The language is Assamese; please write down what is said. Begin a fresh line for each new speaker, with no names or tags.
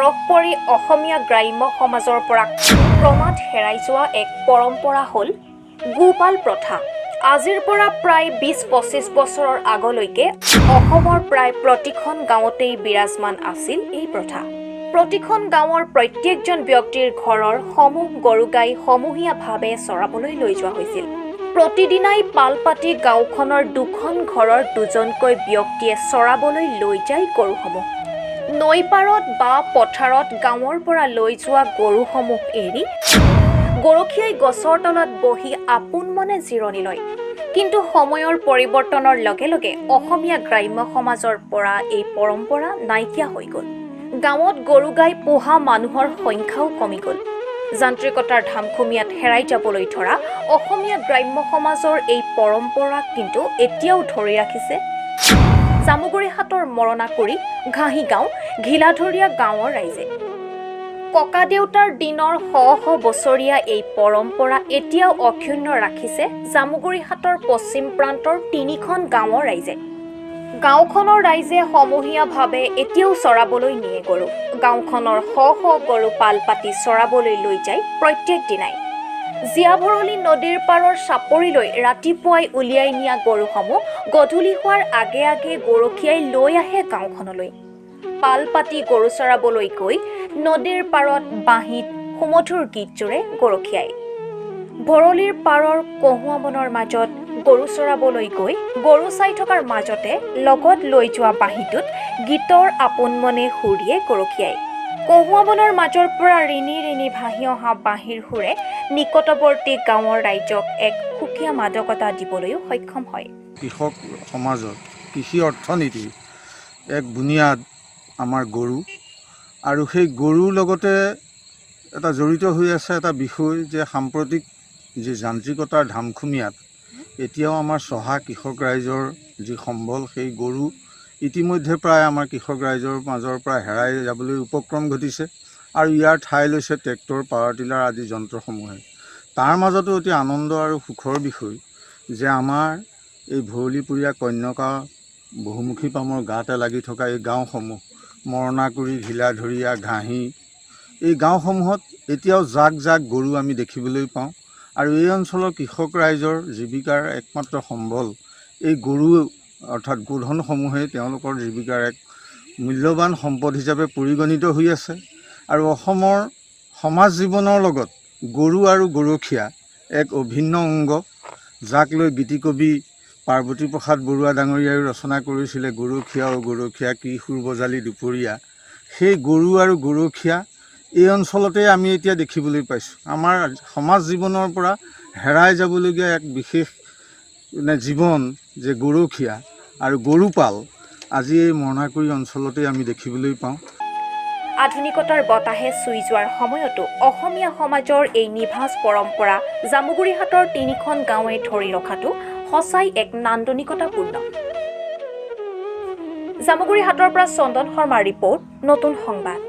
পৰশ পৰি অসমীয়া গ্ৰাম্য সমাজৰ পৰা ক্ৰমাৎ হেৰাই যোৱা এক পৰম্পৰা হ'ল গোপাল প্ৰথা। আজিৰ পৰা প্ৰায় 20-25 বছৰৰ আগলৈকে অসমৰ প্ৰায় প্ৰতিখন গাঁৱতেই বিৰাজমান আছিল এই প্ৰথা। প্ৰতিখন গাঁৱৰ প্ৰত্যেকজন ব্যক্তিৰ ঘৰৰ সমূহ গৰু গাই সমূহীয়াভাৱে চৰাবলৈ লৈ যোৱা হৈছিল। প্ৰতিদিনাই পাল পাতি গাঁওখনৰ দুখন ঘৰৰ দুজনকৈ ব্যক্তিয়ে চৰাবলৈ লৈ যায় গৰুসমূহ। নৈ পাৰত বা পথাৰত গাঁৱৰ পৰা লৈ যোৱা গৰুসমূহ এৰি গৰখীয়াই গছৰ তলত বহি আপোন মনে জিৰণি লয়। কিন্তু সময়ৰ পৰিৱৰ্তনৰ লগে লগে অসমীয়া গ্ৰাম্য সমাজৰ পৰা এই পৰম্পৰা নাইকিয়া হৈ গ'ল। গাঁৱত গৰু গাই পোহা মানুহৰ সংখ্যাও কমি গ'ল। যান্ত্ৰিকতাৰ ধামখুমীয়াত হেৰাই যাবলৈ ধৰা অসমীয়া গ্ৰাম্য সমাজৰ এই পৰম্পৰাক কিন্তু এতিয়াও ধৰি ৰাখিছে জামুগুৰিহাটৰ মৰণাকুৰি, ঘাঁহিগাঁও, ঘিলাধৰীয়া গাঁৱৰ ৰাইজে। ককাদেউতাৰ দিনৰ শ শ বছৰীয়া এই পৰম্পৰা এতিয়াও অক্ষুণ্ণ ৰাখিছে জামুগুৰিহাটৰ পশ্চিম প্ৰান্তৰ তিনিখন গাঁৱৰ ৰাইজে। গাঁওখনৰ ৰাইজে সমূহীয়াভাৱে এতিয়াও চৰাবলৈ নিয়ে গৰু। গাঁওখনৰ শ শ গৰু পাল পাতি চৰাবলৈ লৈ যায় প্ৰত্যেক দিনাই। জীয়াভৰলী নদীৰ পাৰৰ চাপৰিলৈ ৰাতিপুৱাই উলিয়াই নিয়া গৰুসমূহ গধূলি হোৱাৰ আগে আগে গৰখীয়াই লৈ আহে গাঁওখনলৈ। পাল পাতি গৰু চৰাবলৈ গৈ নদীৰ পাৰত বাঁহীত সুমধুৰ গীত জোৰে গৰখীয়াই। ভৰলীৰ পাৰৰ কহুৱা বনৰ মাজত গৰু চৰাবলৈ গৈ গৰু চাই থকাৰ মাজতে লগত লৈ যোৱা বাঁহীটোত গীতৰ আপোন মনে সুৰ দিয়ে গৰখীয়াই। কহুৱা বনৰ মাজৰ পৰা ৰিণি ৰিণি ভাহি অহা বাঁহীৰ সুৰে নিকটৱৰ্তী গাঁৱৰ ৰাইজক এক সুকীয়া মাদকতা দিবলৈও সক্ষম হয়।
কৃষক সমাজৰ কৃষি অৰ্থনীতিৰ এক বুনিয়াদ আমাৰ গৰু আৰু সেই গৰুৰ লগতে এটা জড়িত হৈ আছে এটা বিষয় যে সাম্প্ৰতিক যি যান্ত্ৰিকতাৰ ধামখুমীয়াত এতিয়াও আমাৰ চহা কৃষক ৰাইজৰ যি সম্বল, সেই গৰু ইতিমধ্যে প্ৰায় আমাৰ কৃষক ৰাইজৰ মাজৰ পৰা হেৰাই যাবলৈ উপক্ৰম ঘটিছে আৰু ইয়াৰ ঠাই লৈছে ট্ৰেক্টৰ, পাৱাৰ টিলাৰ আদি যন্ত্ৰসমূহে। তাৰ মাজতো অতি আনন্দ আৰু সুখৰ বিষয় যে আমাৰ এই ভৰলীপুৰীয়া কন্যকা বহুমুখী পামৰ গাতে লাগি থকা এই গাঁওসমূহ, মৰণাকুৰি, ঘিলাধৰীয়া, ঘাঁহি, এই গাঁওসমূহত এতিয়াও জাক জাক গৰু আমি দেখিবলৈ পাওঁ। আৰু এই অঞ্চলৰ কৃষক ৰাইজৰ জীৱিকাৰ একমাত্ৰ সম্বল এই গৰু, অৰ্থাৎ গোধনসমূহেই তেওঁলোকৰ জীৱিকাৰ এক মূল্যৱান সম্পদ হিচাপে পৰিগণিত হৈ আছে। আৰু অসমৰ সমাজ জীৱনৰ লগত গৰু আৰু গৰখীয়া এক অভিন্ন অংগ, যাক লৈ গীতিকবি পাৰ্বতী প্ৰসাদ বৰুৱা ডাঙৰীয়াইও ৰচনা কৰিছিলে, "গৰখীয়া অ গৰখীয়া, কি সুৰ বজালি দুপৰীয়া"। সেই গৰু আৰু গৰখীয়া এই অঞ্চলতে আমি এতিয়া দেখিবলৈ পাইছোঁ। আমাৰ সমাজ জীৱনৰ পৰা হেৰাই যাবলগীয়া এক বিশেষ মানে জীৱন যে গৰখীয়া আৰু গৰুপাল, আজি এই মৰণাকুৰি অঞ্চলতেই আমি দেখিবলৈ পাওঁ।
আধুনিকতাৰ বতাহে চুই যোৱাৰ সময়তো অসমীয়া সমাজৰ এই নিভাঁজ পৰম্পৰা জামুগুৰিহাটৰ তিনিখন গাঁৱে ধৰি ৰখাটো সঁচাই এক নান্দনিকতাপূৰ্ণ। জামুগুৰিহাটৰ পৰা চন্দন শৰ্মাৰ ৰিপৰ্ট, নতুন সংবাদ।